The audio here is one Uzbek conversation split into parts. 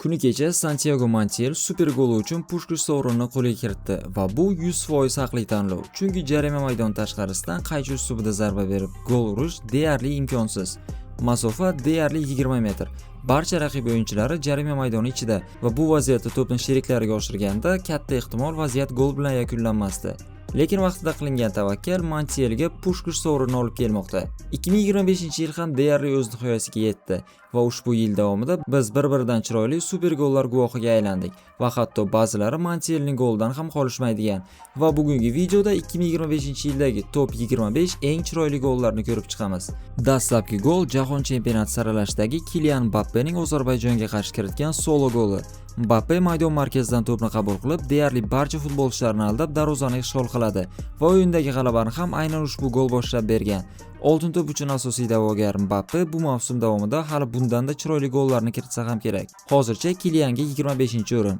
Kuni kecha Santiago Montiel super goli uchun Pushkash sovrinini qo'lga kiritdi va bu 100% haqli tanlov. Chunki jarima maydon tashqarisidan qaychi uslubida zarba berib gol urish deyarli imkonsiz. Masofa deyarli 20 metr. Barcha raqib o'yinchilari jarima maydoni ichida va bu vaziyatda to'pni sheriklariga oshirganda katta ehtimol vaziyat gol bilan yakunlanmasdi. Lekin vaqtida qilingan tavakkal Montielga Pushkash sovrinini olib kelmoqda. 2025-yil ham deyarli o'z nihoyasiga yetdi va ushbu yil davomida biz bir-biridan chiroyli super gollar guvohiga aylandik va hatto ba'zilari Montielning golidan ham qolishmaydigan. Va bugungi videoda 2025-yildagi top 25 eng chiroyli gollarni ko'rib chiqamiz. Dastlabki gol Jahon chempionati saralashdagi Kilian Mbappening Ozarbayjonga qarshi kiritgan solo goli. Mbappe maydon markazidan to'pni qabul qilib, deyarli barcha futbolchilarni aldab darvozani ishg'ol qiladi va o'yindagi g'alabani ham aynan ushbu gol boshlab bergan. Oltin to'p uchun asosiy da'vogar Mbappe bu mavsum davomida hali bundan-da chiroyli gollarni kiritsa ham kerak. Hozircha Kilianga 25-o'rin.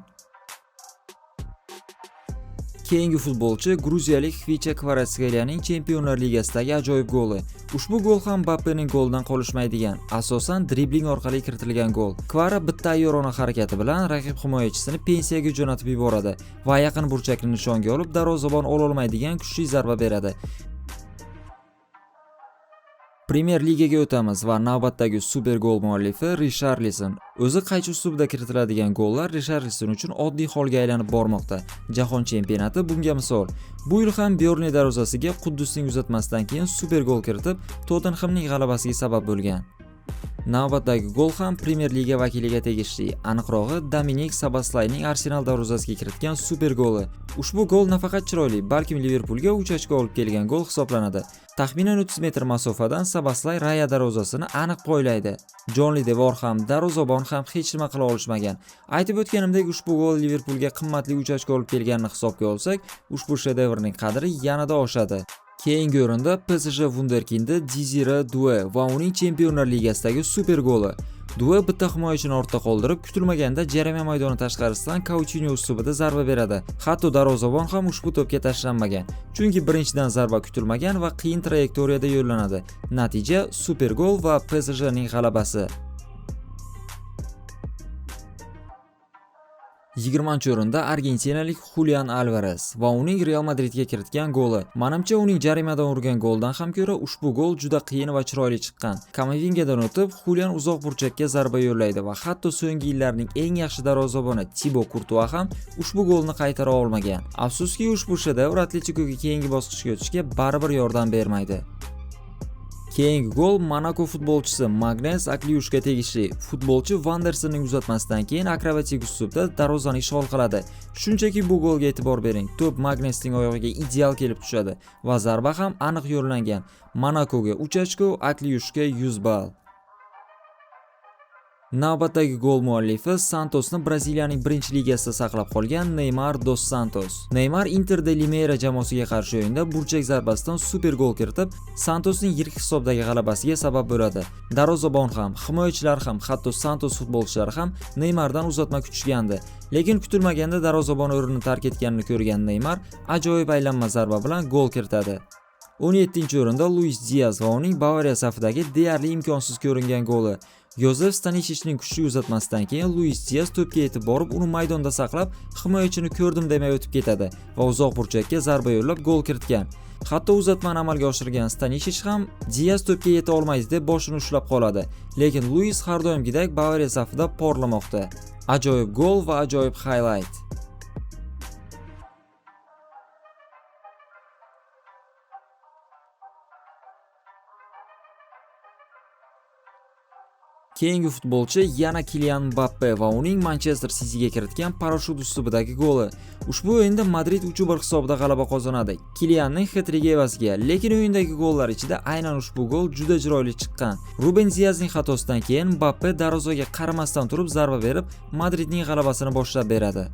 Keyingi futbolchi gruziyalik Xvicha Kvaratskeliyaning Chempionlar Ligasidagi ajoyib goli. Ushbu gol ham Mbappening golidan qolishmaydigan, asosan dribling orqali kiritilgan gol. Kvara bitta ayyorona harakati bilan raqib himoyachisini pensiyaga jo'natib yuboradi va yaqin burchakni nishonga olib darvozabon ololmaydigan kuchli zarba beradi. Premier Ligaga o'tamiz va navbatdagi super gol muallifi Risharlison. O'zi qaychi uslubida kiritiladigan gollar Risharlison uchun oddiy holga aylanib bormoqda. Jahon chempionati bunga misol. Bu yil ham Byorni darvozasiga Quddusning uzatmasidan keyin super gol kiritib, Tottenhamning g'alabasiga sabab bo'lgan. Navbatdagi gol ham Premier Liga vakiliga tegishli. Aniqrog'i Dominik Sabaslayning Arsenal darvozasiga kiritgan super goli. Ushbu gol nafaqat chiroyli, balkim Liverpulga 3 ochko olib kelgan gol hisoblanadi. Taxminan 30 metr masofadan Sabaslay Raya darvozasini aniq poylaydi. Jonli devor ham, darvozabon ham hech nima qila olishmagan. Aytib o'tganimdek, ushbu gol Liverpulga qimmatli 3 ochko olib kelganini hisobga olsak, ushbu shedevrning qadri yanada oshadi. Keyingi o'rinda PSG vunderkindi Dizira Due va uning Chempionlar Ligasidagi super goli. Due bitta himoyachini ortda qoldirib, kutilmaganda jarima maydoni tashqarisidan Coutinho uslubida zarba beradi. Hatto darvozabon ham ushbu to'pga tashlanmagan. Chunki birinchidan zarba kutilmagan va qiyin trayektoriyada yo'llanadi. Natija super gol va PSJning g'alabasi. 20-o'rinda argentinalik Julian Alvarez va uning Real Madridga kiritgan goli. Manimcha, uning jarimadan urgan goldan ham ko'ra ushbu gol juda qiyin va chiroyli chiqqan. Kamavingadan o'tib, Julian uzoq burchakka zarba yo'llaydi va hatto so'nggi yillarning eng yaxshi darvozaboni Tibo Kurtua ham ushbu golni qaytara olmagan. Afsuski, ushbu shedevr Atletikoga keyingi bosqichga o'tishga baribir yordam bermaydi. Keyingi gol Monaco futbolchisi Magnes Akliushga tegishli. Futbolchi Vandersonning uzatmasidan keyin akrobatik uslubda darvozani ishg'ol qiladi. Shunchaki bu golga e'tibor bering. To'p Magnesning oyog'iga ideal kelib tushadi va zarba ham aniq yo'llangan. Monacoga 3 ochko, Akliushga 100 ball. Navbatdagi gol muallifi Santosni Braziliyaning birinchi ligasida saqlab qolgan Neymar dos Santos. Neymar Inter de Limeira jamoasiga qarshi o'yinda burchak zarbasidan super gol kiritib, Santosning yirik hisobdagi g'alabasiga sabab bo'ladi. Darvozabon ham, himoyachilar ham, hatto Santos futbolchilari ham Neymardan uzatma kutishgandi. Lekin kutilmaganda darvozabon o'rnini tark etganini ko'rgan Neymar ajoyib aylanma zarba bilan gol kiritadi. 17-o'rinda Luis Diaz va uning Bavariya safidagi deyarli imkonsiz ko'ringan goli. Yozef Stanishichning kuchli uzatmasidan keyin Luis Diaz to'pga yetib borib, uni maydonda saqlab, himoyachini ko'rdim demay o'tib ketadi va uzoq burchakka zarba yo'llab gol kiritgan. Hatto uzatmani amalga oshirgan Stanishich ham Diaz to'pga yeta olmaydi deb boshini ushlab qoladi. Lekin Luis har doimgidek Bavariya safida porlamoqda. Ajoyib gol va ajoyib highlight. Keyingi futbolchi yana Kilian Mbappe va uning Manchester Cityga kiritgan parashyut uslubidagi goli. Ushbu o'yinda Madrid 3-1 hisobida g'alaba qozonadi. Kilianning xetrigi evaziga, lekin o'yindagi gollar ichida aynan ushbu gol juda chiroyli chiqqan. Ruben Diazning xatosidan keyin Mbappe darvozaga qaramasdan turib zarba berib, Madridning g'alabasini boshlab beradi.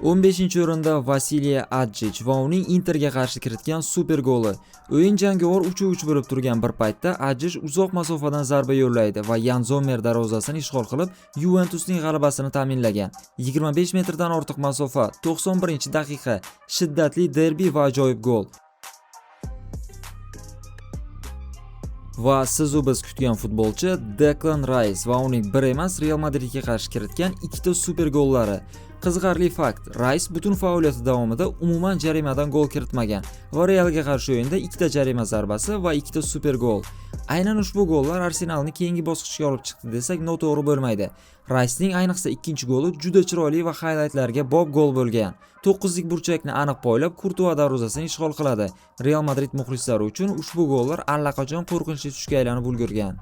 15-o'rinda Vasiliy Adjich va uning Interga qarshi kiritgan super goli. O'yin jangovar 3-3 bo'lib turgan bir paytda Adjich uzoq masofadan zarba yo'llaydi va Yan Zomer darvozasini ishg'ol qilib, Yuventusning g'alabasini ta'minlagan. 25 metrdan ortiq masofa, 91-daqiqa, shiddatli derbi va ajoyib gol. Va siz u biz kutgan futbolchi Deklan Rice va uning bir emas Real Madridga qarshi kiritgan ikkita super gollari. Qiziqarli fakt, Rice butun faoliyati davomida umuman jarimadan gol kiritmagan va Realga qarshi o'yinda ikkita jarima zarbasi va ikkita super gol. Aynan ushbu gollar Arsenalni keyingi bosqichga olib chiqdi desak noto'g'ri bo'lmaydi. Ricening ayniqsa ikkinchi goli juda chiroyli va highlightlarga bob gol bo'lgan. 9lik burchakni aniq poylab Kurtua darvozasini ishg'ol qiladi. Real Madrid muxlislari uchun ushbu gollar allaqachon qo'rqinchli tushga aylanib ulgurgan.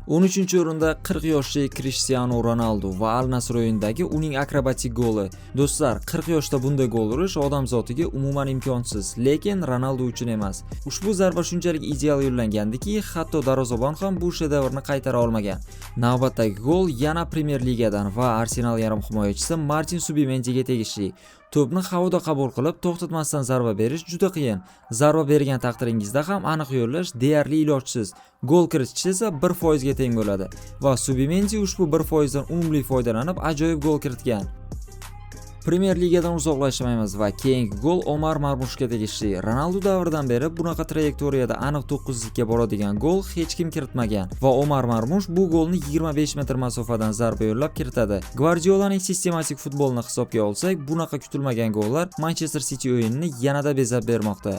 13-o'rinda 40 yoshli Cristiano Ronaldo va Al Nassr o'yinidagi uning akrobatik goli. Do'stlar, 40 yoshda bunday gol urish odam zotiga umuman imkonsiz, lekin Ronaldo uchun emas. Ushbu zarba shunchalik ideal yo'llangandiki, hatto darvozabon ham bu shedevrni qaytara olmagan. Navbatdagi gol yana Premier Ligadan va Arsenal yarim himoyachisi Martin Subimendiga tegishli. To'pni havoda qabul qilib, to'xtatmasdan zarba berish juda qiyin. Zarba bergan taqdiringizda ham aniq yo'llash deyarli ilojsiz. Gol kiritish esa 1% ga teng bo'ladi va Subimendi ushbu 1% dan unumli foydalanib ajoyib gol kiritgan. Premier Ligadan uzoqlashmaymiz va keyingi gol Omar Marmushga tegishli. Ronaldo davridan beri bunaqa trayektoriyada aniq 9likka boradigan gol hech kim kiritmagan va Omar Marmush bu golni 25 metr masofadan zarba yo'llab kiritadi. Gvardiolaning sistematik futbolini hisobga olsak, bunaqa kutilmagan gollar Manchester City o'yinini yanada bezab bermoqda.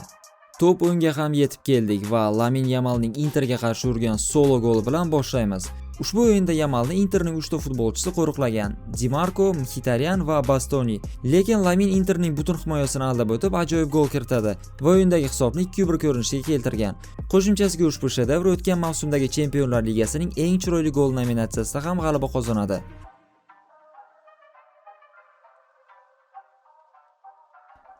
Top o'nga ham yetib keldik va Lamin Yamalning Interga qarshi urgan solo goli bilan boshlaymiz. Ushbu o'yinda Yamalni Interning 3 ta futbolchisi qo'riqlagan: Di Marco, Mkhitaryan va Bastoni. Lekin Lamin Interning butun himoyasini aldab o'tib ajoyib gol kiritadi va o'yindagi hisobni 2-1 ko'rinishiga keltirgan. Qo'shimchasiga ushbu shedevr o'tgan mavsumdagi Chempionlar Ligasining eng chiroyli gol nominatsiyasida ham g'alaba qozonadi.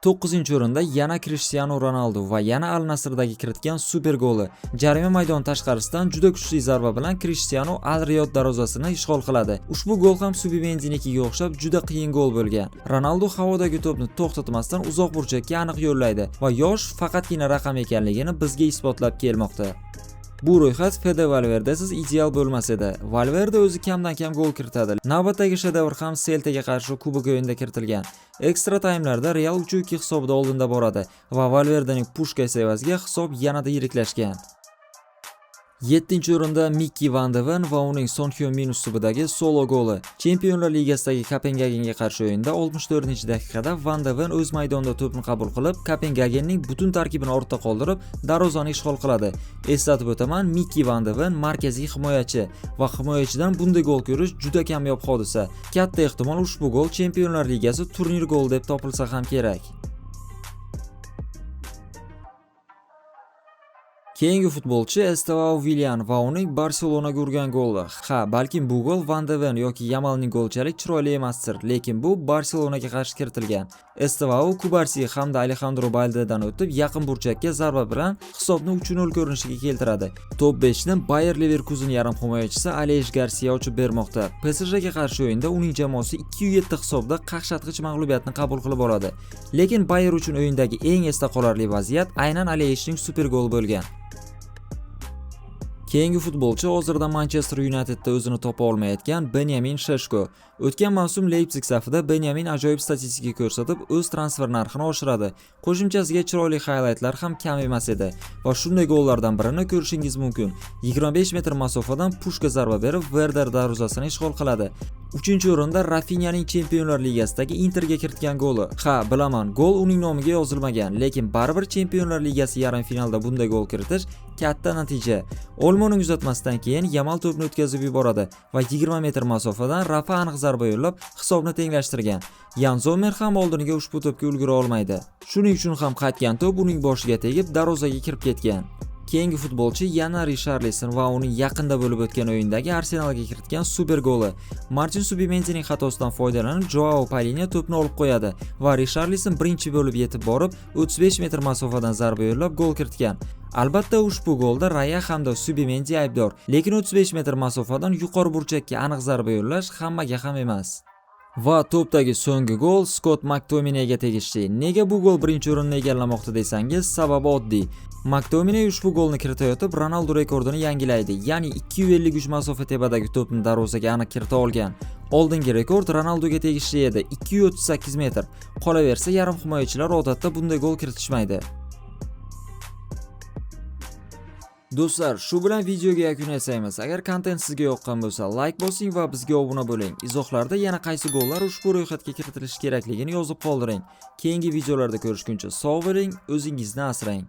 9-o'rinda yana Cristiano Ronaldo va yana Al Nassrdagi kiritgan super goli. Jarima maydoni tashqarisidan juda kuchli zarba bilan Cristiano Al Riyod darvozasini ishg'ol qiladi. Ushbu gol ham Subimendinikiga o'xshab juda qiyin gol bo'lgan. Ronaldo havodagi to'pni to'xtatmasdan uzoq burchakka aniq yo'llaydi va yosh faqatgina raqam ekanligini bizga isbotlab kelmoqda. Bu ro'yxat Fede Valverdesiz ideal bo'lmas edi. Valverde o'zi kamdan kam gol kiritadi. Navbatdagi shedevr ham Seltaga qarshi kubok o'yinida kiritilgan. Ekstra taymlarda Real 3-2 hisobida oldinda boradi va Valverdening pushkasi evaziga hisob yanada yiriklashgan. 7-o'rinda Mikki van de Ven va uning Son Heung-min uslubidagi solo goli. Chempionlar Ligasidagi Kopengagenga qarshi o'yinda 64-daqiqada Van de Ven o'z maydonida to'pni qabul qilib, Kopengagenning butun tarkibini ortda qoldirib, darvozani ishg'ol qiladi. Eslatib o'taman, Mikki van de Ven markaziy himoyachi va himoyachidan bunday gol ko'rish juda kamyob hodisa. Katta ehtimol ushbu gol Chempionlar Ligasi turnir goli deb topilsa ham kerak. Keyingi futbolchi Estevao Willian va uning Barselonaga urgan goli. Ha, balkim bu gol Van de Ven yoki Yamalning golchalik chiroyli emasdir, lekin bu Barselonaga qarshi kiritilgan. Estevao Kubarsi hamda Alejandro Baldedan o'tib, yaqin burchakka zarba bilan hisobni 3-0 ko'rinishiga keltiradi. Top 5 ni Bayer Leverkusen yarim himoyachisi Aleix Garcia ochib bermoqda. PSJga qarshi o'yinda uning jamoasi 2-7 hisobda qaqshatqich mag'lubiyatni qabul qilib oladi. Lekin Bayer uchun o'yindagi eng esda qolarli vaziyat aynan Aleixning super goli bo'lgan. Keyingi futbolchi hozirda Manchester Unitedda o'zini topa olmayotgan Benjamin Sheshko. O'tgan mavsum Leipzig safida Benjamin ajoyib statistika ko'rsatib, o'z transfer narxini oshiradi. Qo'shimchasiga chiroyli highlightlar ham kam emas edi va shunday gollardan birini ko'rishingiz mumkin. 25 metr masofadan pushka zarba berib, Werder darvozasini ishg'ol qiladi. 3-o'rinda Rafinyaning Chempionlar Ligasidagi Interga kiritgan goli. Ha, bilaman, gol uning nomiga yozilmagan, lekin baribir Chempionlar Ligasi yarim finalida bunday gol kiritish katta natija. Olmoning uzatmasidan keyin Yamal to'pni o'tkazib yuboradi va 20 metr masofadan Rafa aniq zarba yo'llab hisobni tenglashtirgan. Yan Zomer ham oldiniga ushbu to'pga ulgura olmaydi. Shuning uchun ham qaytgan to'p uning boshiga tegib darvozaga kirib ketgan. Keyingi futbolchi yana Richarlison va uning yaqinda bo'lib o'tgan o'yindagi Arsenalga kiritgan super goli. Martin Subimendining xatosidan foydalanib Joao Palhinha to'pni olib qo'yadi va Richarlison birinchi bo'lib yetib borib 35 metr masofadan zarba yo'llab gol kiritgan. Albatta ushbu golda Raya hamda Subimendi aybdor, lekin 35 metr masofadan yuqori burchakka aniq zarba yo'llash hammaga ham emas. Va to'pdagi so'nggi gol Scott McTominayga tegishli. Nega bu gol birinchi o'rinni egallamoqda desangiz, sababi oddiy. McTominay ushbu golni kiritayotib Ronaldo rekordini yangilaydi, ya'ni 253 masofa tepadagi to'pni darvozaga aniq kirita olgan. Oldingi rekord Ronaldoga tegishli edi, 238 metr. Qolaversa, yarim himoyachilar odatda bunday gol kiritishmaydi. Do'stlar, shu bilan videoga yakun yasaymiz. Agar kontent sizga yoqqan bo'lsa, layk bosing va bizga obuna bo'ling. Izohlarda yana qaysi gollar ushbu ro'yxatga kiritilishi kerakligini yozib qoldiring. Keyingi videolarda ko'rishguncha sog' bo'ling, o'zingizni asrang.